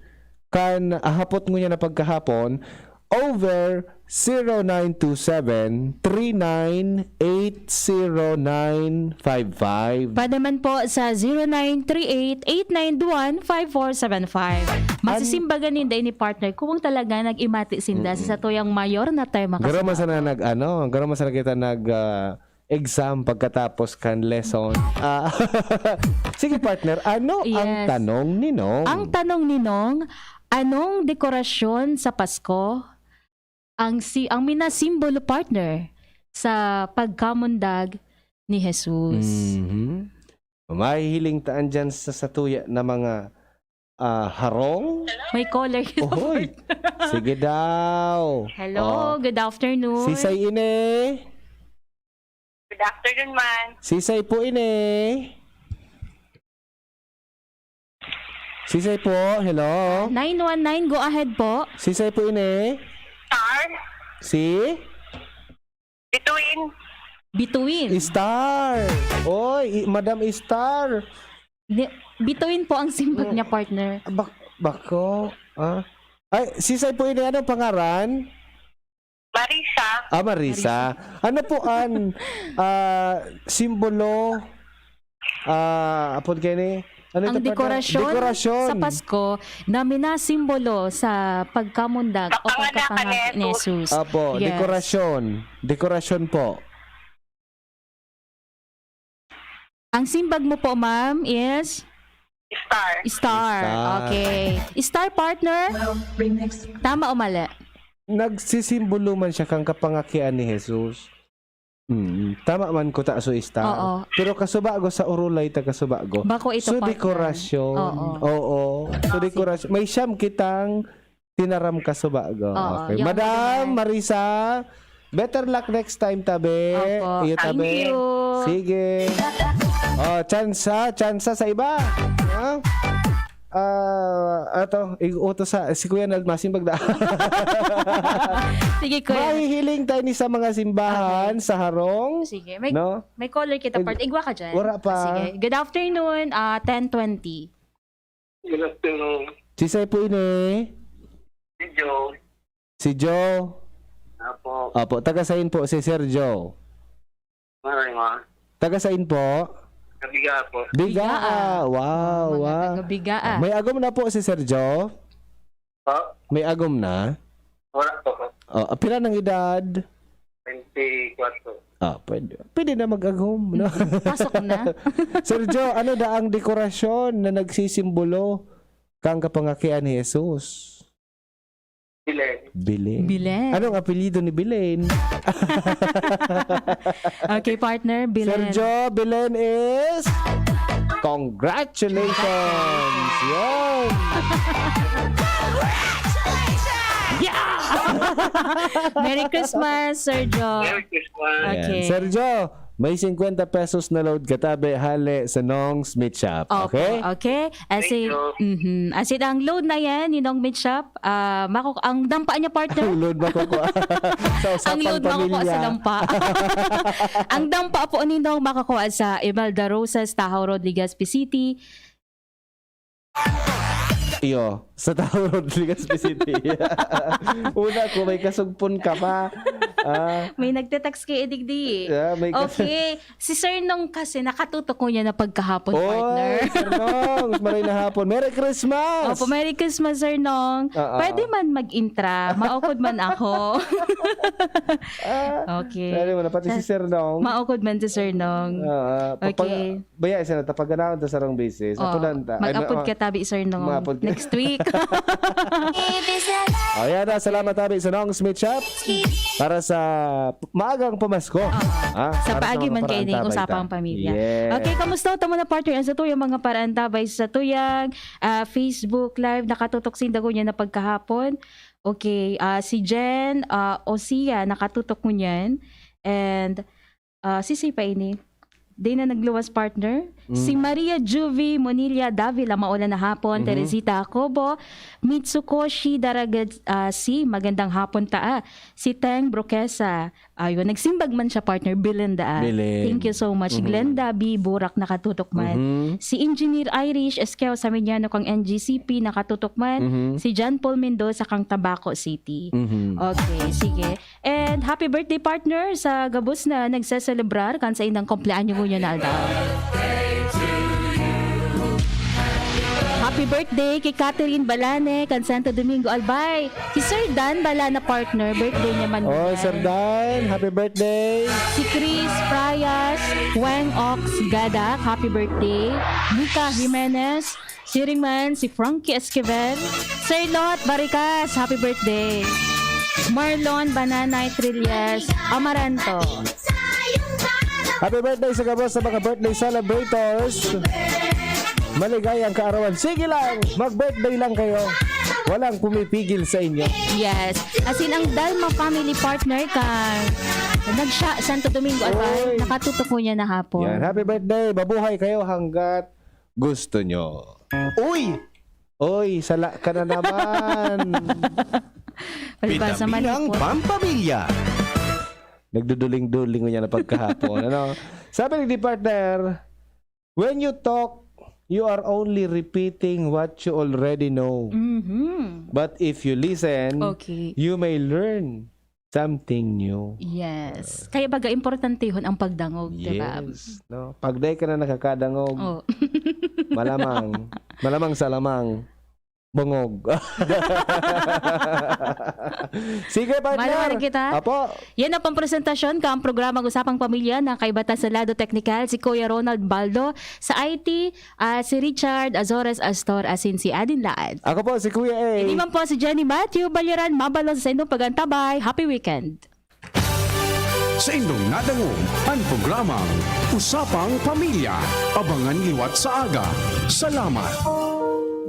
kan hapot ngunyan na pagkahapon, over zero nine two seven, three nine eight zero nine five five. Pwede man po sa zero nine three eight eight nine one five four seven five. An- Masisimbagan ninda ini, partner, kung talaga nag-imati sinda Mm-mm. sa satuyang mayor na terma Garo man kasama. sana nag, ano, garo man sana kita nag, ah, exam pagkatapos kan lesson. Ah, sige, partner, ano ang Yes. tanong ni Nong? Ang tanong ni Nong, anong dekorasyon sa Pasko ang si-, ang minasimbolo, partner, sa pagkamundag ni Jesus? Mhm. Mahihiling taan dyan sa satuya na mga, ah, harong? May caller kita, Ohoy. partner. Sige daw. Hello, Oh. good afternoon. Sisay ini? Good afternoon, man. Sisay po ini? Sisay po, hello? Nine one nine, go ahead po. Sisay po ini? Star? Si? Between. Between. Star. Oy, i-, Madam Star. Di-, Between po ang simbag Mm. niya, partner. Bak-, bako? Ah? Ay, sisay po ini, anong pangaran? Marisa. Ah, Marisa. Marisa. Ano po an, ah, simbolo, ah, apod kaini? Ano Ang ito, partner? dekorasyon Dekorasyon. sa Pasko na minasimbolo sa pagkamundag o Kapanganakan pagkapanganak ni ni Jesus. Jesus. Apo, Yes. dekorasyon. Dekorasyon po. Ang simbag mo po, ma'am, is? Star. Star. Star. Okay. Star, partner? Tama o mali? Nagsisimbolo man siya kan kapangakian ni Jesus. Mm, tama man kuta so star. Oo. Pero kasubago sa Orolay ta kasubago. Bako ito, So, partner. dekorasyon. Oo. Oo. So, Okay. dekorasyon. May siyam kitang tinaram kasubago. Oo, Okay. yung Madam mga Marisa, better luck next time, tabi. Opo. Iyo, Thank tabi. you. Sige. Oh, tsansa, tsansa sa iba. Ha? Ah, ato, ig-utos sa, si Kuya Nald, masimbag na. Sige, Kuya. Mahihiling tayo ni sa mga simbahan, Okay. sa harong. Sige, may, No? may caller kita, Ig-, part. Igwa ka dyan. wala pa. Ah, sige. Good afternoon, ah, ten twenty. Good afternoon. Sisay po ini? Si Joe. Si Joe? Apo. Apo, taga sain po si Sir Joe? Maray ma. Taga sain po? Kabiga po. Bigaa. Bigaa. Wow, Mga wow. taga Bigaa. May agom na po si Sir Joe? Po? May agom na? Wala po. Oh, pila ng edad? Twenty-four. Ah, pwede. Pwede na mag-agom, no? Pasok na. Sir Joe, ano da ang dekorasyon na nagsisimbolo kang kapangakian ni Jesus? Bilen. Bilen. Bilen. Anong apelyido ni Bilen? Okay, partner, Bilen. Sir Joe, Bilen is congratulations! Yun! Yeah! Merry Christmas, Sir Joe. Merry Christmas. Ayan. Okay. Sir Joe, May singkwenta pesos na load katabi hale sa Nong's Meat Shop. Opo, Okay? okay. As Thank in, you. mhm. As in, ang load na yan ni Nong Meat Shop, ah, mako-, ang dampa niya, partner, Ang load makukuha sa ang usapang load makukuha sa pamilya. dampa. Ang dampa po ni Nong makukuha sa Imelda Rosas, Tahaw Road, Legazpi City. Iyo, sa Tahaw Road, Legazpi City. Una ko, may kasugpon ka pa. Ah, May nagte-text kay Edigdi. Yeah, may kas- Okay. Si Sir Nong kasi nakatutok ko niya na pagkahapon, Oy, partner. Sir Nong, maray na hapon. Merry Christmas! Opo, Merry Christmas, Sir Nong. Oo. Pwede man mag-intra. Maukod man ako. Ah, Okay. Pwede mo na, pati si Sir Nong. Maukod man si Sir Nong. Ah, papag- Okay. Baya, isa na, tapaganahon ta sarong beses. Oh, Apunan ta. Ay, mag-apod ma- ka tabi, Sir Nong. Mag-apod ka. Next week. Ayan na, salamat tabi sa Nong Smith Shop para sa maagang pamasko. Ha? Sa Para sa paagi mga man kayo paraan ning tabay ta. Usapang Pamilya. Yes. Okay, kamusta? Tamo na, partner, ang sa tuyang mga paraan tabay sa tuyang, ah, Facebook Live. Nakatutok sinda ngunyan na pagkahapon. Okay, ah, si Jen, ah, Osia, nakatutok ngunyan. And, ah, si si pa ini. Di na nagluwas, partner. Si Mm. Maria Juvie Monilla Davila, maula na hapon. Mhm. Teresita Jacobo, Mitsukoshi Daragad, ah, si, magandang hapon ta, ah. Si Teng Broquesa, ayun, nagsimbag man siya, partner, Belen da, ah. Belen. Thank you so much. Mhm. Glenda B Burak, nakatutok man. Mhm. Si Engineer Irish Esqueo Saminiano kang N G C P, nakatutok man. Mhm. Si John Paul Mendoza kang Tabaco City. Mhm. Okay, sige. And happy birthday, partner, sa gabos na nagseselebrar kan saindang kumpleanyo ngunyan na aldaw. Happy birthday kay Catherine Balane kan Santo Domingo, Albay. Si Sir Dan Balana, partner, birthday niya man Oh, ngunyan. Sir Dan, happy birthday. Si Chris Prayas, Weng Ox Gadak, happy birthday. Mika Jimenez, siring man si Frankie Esquivel, Sir Lot Baricas, happy birthday. Marlon Bananay Trillas Amaranto. Happy birthday sa gabos sa mga birthday celebrators. Maligayang kaarawan. Sige lang, mag-birthday lang kayo. Walang pumipigil sa inyo. Yes. As in, ang Dalma family, partner, ka nagsya Santo Domingo, Albay, Oy. Nakatutok ngunyan na hapon. Yan. Happy birthday. Mabuhay kayo hanggat gusto nyo. Uy! Oy, sala ka na naman. Palibasa Bitaminang malipot. Pampamilya. Nagduduling-duling ngunyan na pagkahapon. Ano? Sabi ni partner, "When you talk, you are only repeating what you already know. Mhm. But if you listen, Okay. you may learn something new." Yes. Kaya baga, importantehon ang pagdangog, di ba? Yes. No? Pag dai ka na nakakadangog, Oh. malamang, malamang sa lamang, bangog. Sige, partner. Maliwanag kita. Apo. Yan ang pampresentasyon ka ang programang Usapang Pamilya na kaibatan sa lado teknikal si Kuya Ronald Baldo, sa I T, ah, si Richard Azores Astor, asin si Adin Laad. Ako po si Kuya A. Ini man po si Jenny Matthew Balyaran, mabalos sa indong pagantabay. Happy weekend. Sa indong nadangog, ang programang Usapang Pamilya. Abangan liwat sa aga. Salamat.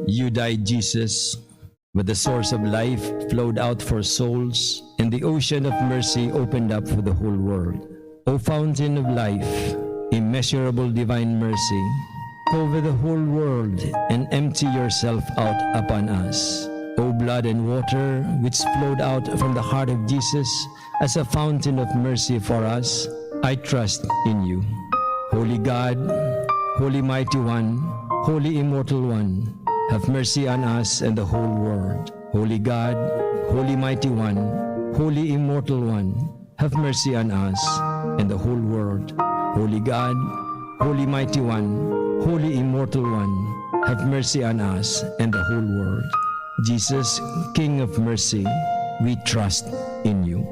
You died, Jesus, but the source of life flowed out for souls, and the ocean of mercy opened up for the whole world. O fountain of life, immeasurable divine mercy, cover the whole world and empty yourself out upon us. O blood and water which flowed out from the heart of Jesus as a fountain of mercy for us, I trust in you. Holy God, Holy Mighty One, Holy Immortal One, have mercy on us and the whole world. Holy God, Holy Mighty One, Holy Immortal One, have mercy on us and the whole world. Holy God, Holy Mighty One, Holy Immortal One, have mercy on us and the whole world. Jesus, King of Mercy, we trust in you.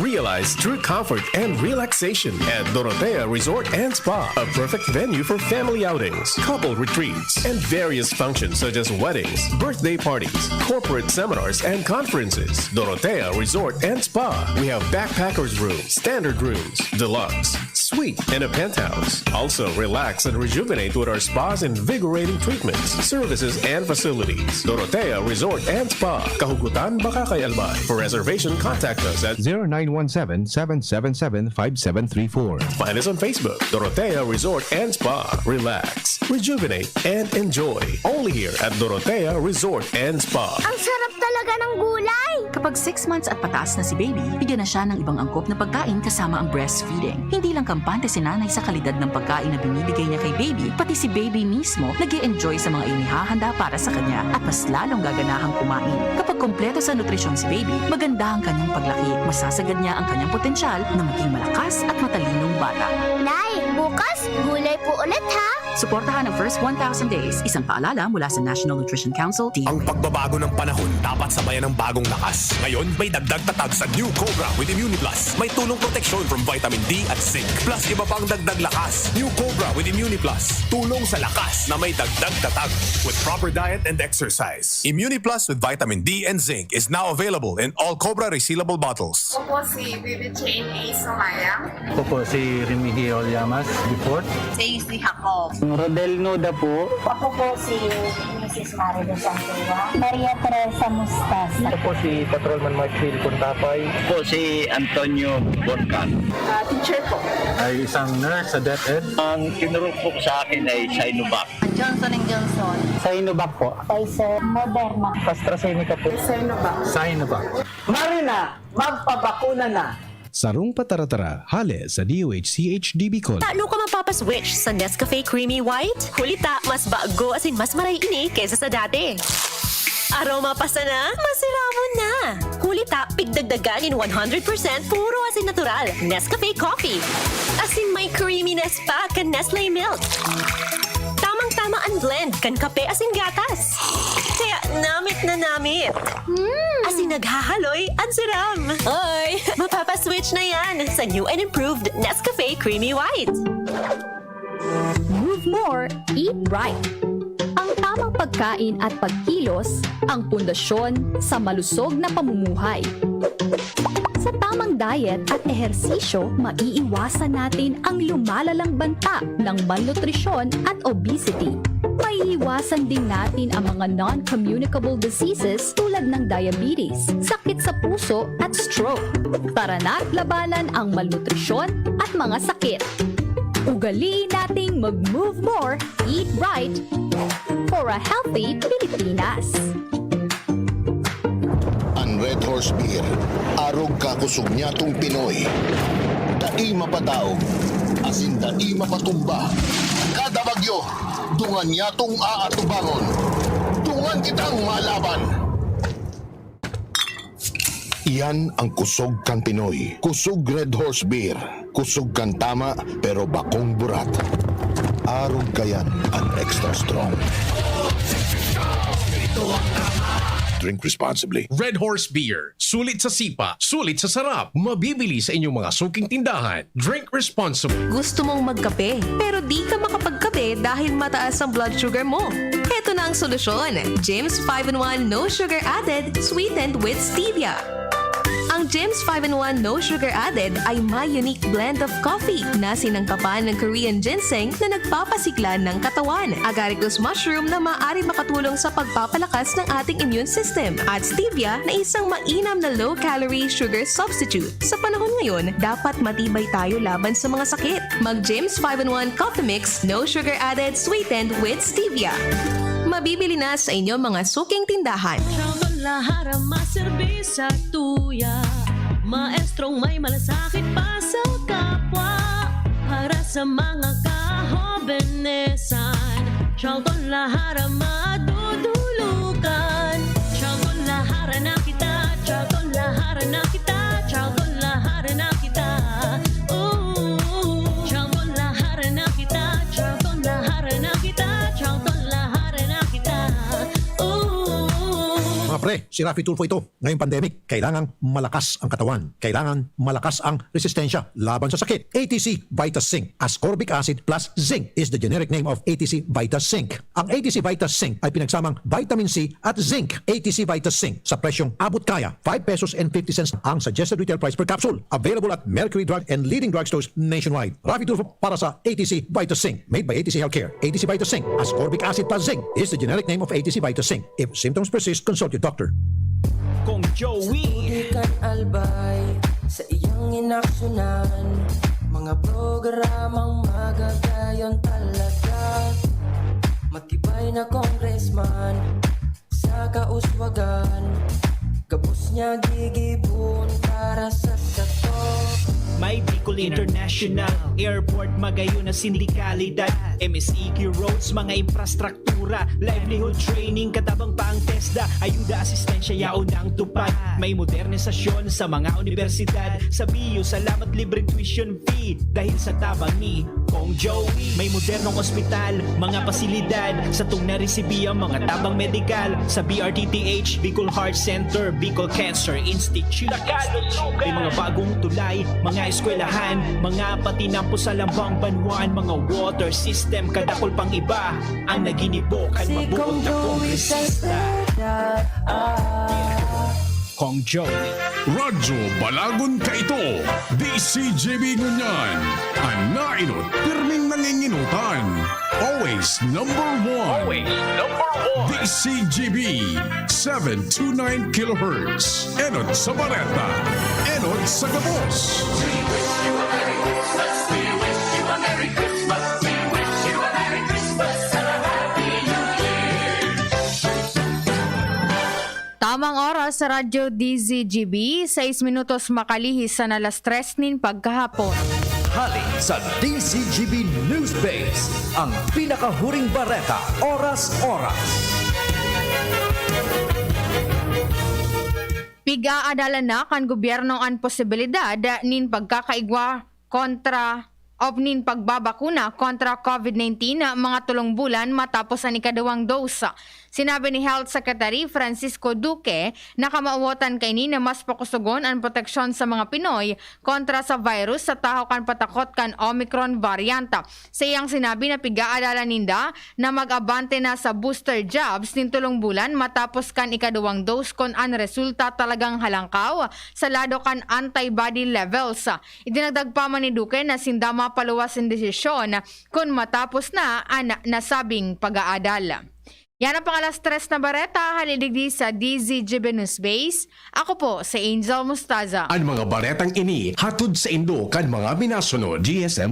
Realize true comfort and relaxation at Dorotea Resort and Spa, a perfect venue for family outings, couple retreats, and various functions such as weddings, birthday parties, corporate seminars, and conferences. Dorotea Resort and Spa. We have backpackers room, standard rooms, deluxe, week in a penthouse. Also, relax and rejuvenate with our spa's invigorating treatments, services, and facilities. Dorotea Resort and Spa, Kahugutan, Bacacay, Albay. For reservation, contact us at zero nine one seven, seven seven seven, five seven three four. Find us on Facebook, Dorotea Resort and Spa. Relax, rejuvenate, and enjoy. Only here at Dorotea Resort and Spa. Ang sarap talaga ng gulay! Kapag six months at pataas na si baby, bigyan na siya ng ibang angkop na pagkain kasama ang breastfeeding. Hindi lang kampante si nanay sa kalidad ng pagkain na binibigay niya kay baby, pati si baby mismo nag enjoy sa mga inihahanda para sa kanya at mas lalong gaganahang kumain. Kapag kompleto sa nutrisyon si baby, maganda ang kanyang paglaki, masasagad niya ang kanyang potensyal na maging malakas at matalinong bata. Nay, bukas, gulay po ulit ha! Suportahan ang first one thousand days. Isang paalala mula sa National Nutrition Council, D O H. Ang pagbabago ng panahon dapat sabayan ng bagong lakas. Ngayon, may dagdag tatag sa New Cobra with Immuniplus. May tulong proteksyon from vitamin D at zinc. Plus iba pang dagdag lakas. New Cobra with Immuniplus. Tulong sa lakas na may dagdag tatag. With proper diet and exercise. Immuniplus with vitamin D and zinc is now available in all Cobra resealable bottles. Ako po si Baby Jane A. Sumayang. Ako po si Remigio Llamas, before. Daisy Jacob. Rodel Nuda po. Ako po si Missus Marilu Santua. Maria Teresa Mustas. Ako po si Patrolman Mark Phil Contapay. Ako si Antonio Borcan. Ah, teacher po. Ay isang nurse sa DepEd. Ang tinurok po sa akin ay Sinovac. Johnson and Johnson. Sinovac po. Pfizer, Moderna. AstraZeneca po. Sinovac. Sinovac. Marina, magpabakuna na! Sarong pataratara, hale sa D O H C H D Bicol. Tano ka mapapaswitch sa Nescafe Creamy White? Huli ta, mas bago asin mas maray ini kesa sa dati. Aroma pa sana, masiramon na! Huli ta, pigdagdagan nin one hundred percent puro asin natural. Nescafe Coffee. Asin may creaminess pa kan Nestle Milk. Tamang-tama an blend kan kape asin gatas. Kaya namit na namit. Asin naghahaloy an siram. Oy, mapapaswitch na yan sa new and improved Nescafe Creamy White. Move more, eat right. Ang tamang pagkain at pagkilos ang pundasyon sa malusog na pamumuhay. Sa tamang diet at ehersisyo, maiiwasan natin ang lumalalang banta ng malnutrisyon at obesity. Maiiwasan din natin ang mga non-communicable diseases tulad ng diabetes, sakit sa puso at stroke. Tara na't labanan ang malnutrisyon at mga sakit. Ugaliin nating mag-move more, eat right for a healthy Pilipinas. An Red Horse Beer, arog kakosog nyatong Pinoy. Dai mapadaog, asin dai mapatumba. Kada bagyo, dungan nyatong aatubangon. Dungan kitang malaban! Iyan ang kusog kan Pinoy. Kusog Red Horse Beer. Kusog kan tama, pero bakong burat. Arog kayan an extra strong. Drink responsibly. Red Horse Beer. Sulit sa sipa, sulit sa sarap. Mabibili sa inyong mga suking tindahan. Drink responsibly. Gusto mong magkape, pero di ka makapagkape dahil mataas ang blood sugar mo? Heto na ang solusyon. James five in one No Sugar Added, sweetened with stevia. Ang James five in one No Sugar Added ay may unique blend of coffee na sinangkapan ng Korean ginseng na nagpapasigla ng katawan, agaricus mushroom na maaari makatulong sa pagpapalakas ng ating immune system, at stevia na isang mainam na low-calorie sugar substitute. Sa panahon ngayon, dapat matibay tayo laban sa mga sakit. Mag James five in one Coffee Mix, no sugar added, sweetened with stevia. Mabibili na sa inyong mga suking tindahan. Travel lahara maserbi sa tuya. Maestrong may malasakit pa sa kapwa. Para sa mga kahobenesan. Travel lahara madudulugan. Travel lahara na kita. Travel lahara na kita. Travel lahara na kita. Ooh. Travel lahara na kita. Travel lahara na kita. Travel lahara na kita. Ooh. Mga Si Raffy Tulfo ito. Ngayong pandemic, kailangang malakas ang katawan. Kailangan malakas ang resistensya laban sa sakit. A T C Vita Zinc, ascorbic acid plus zinc is the generic name of A T C Vita Zinc. Ang A T C Vita Zinc ay pinagsamang vitamin C at zinc. A T C Vita Zinc sa presyong abot kaya, five pesos and fifty cents ang suggested retail price per capsule. Available at Mercury Drug and leading drugstores nationwide. Raffy Tulfo para sa A T C Vita Zinc. Made by A T C Healthcare. A T C Vita Zinc, ascorbic acid plus zinc, is the generic name of A T C Vita Zinc. If symptoms persist, consult your doctor. Kong Joey. Di kan albay sa iyang inaksyonan. Mga programang magagayon talaga. Matibay na congressman sa kauswagan. Gabos niya gigibon para sa sato. May Bicol International Airport, magayon na sindikalidad. M S E Q roads, mga infrastruktura, livelihood training, katabang pa ang TESDA, ayuda, asistensya, yaon ang tupad. May modernisasyon sa mga universidad. Sa B U, salamat, libreng tuition fee dahil sa tabang ni Kong Joey. May modernong ospital, mga pasilidad, satong naresibi ang mga tabang medikal sa B R T T H, Bicol Heart Center, Bicol Cancer Institute. May mga bagong tulay, mga eskwelahan, mga patinampo sa lambang banwaan, mga water system, kadakol pang iba ang naginibo kan mabuot na kongresista. Kong Joey. Radyo Balagon kaito, D C G B ngunyan, an nainot pirming nanginginutan. Always number one. Always number one. D C G B, seven two nine kilohertz. Enot sa bareta. Enot sa gabos. Tamang oras sa Radyo D Z G B, sais minutos makalihis sa alas tres nin pagkahapon. Hali sa D Z G B News Base, ang pinakahuring bareta, oras-oras. Pigaadalan na kan gobyerno an posibilidad nin pagkakaigwa kontra o nin pagbabakuna kontra COVID nineteen mga tulong bulan matapos an ikaduwang dose. Sinabi ni Health Secretary Francisco Duque na kamawotan kaini na mas pakusugon an proteksyon sa mga Pinoy kontra sa virus sa tahaw kan patakot kan Omicron variant. Sa iyang sinabi na pigaadalan ninda na mag-abante na sa booster jabs nin tulong bulan matapos kan ikaduwang dose kun an resulta talagang halangkaw sa lado kan antibody levels. Idinagdag pa man ni Duque na sinda mapaluwas nin desisyon kun matapos na an nasabing pag-aadal. Yan ang pang alas tres na bareta, hali digdi sa D Z G B News Base. Ako po si Angel Mustaza. An mga baretang ini hatod saindo kan mga minasunod, G S M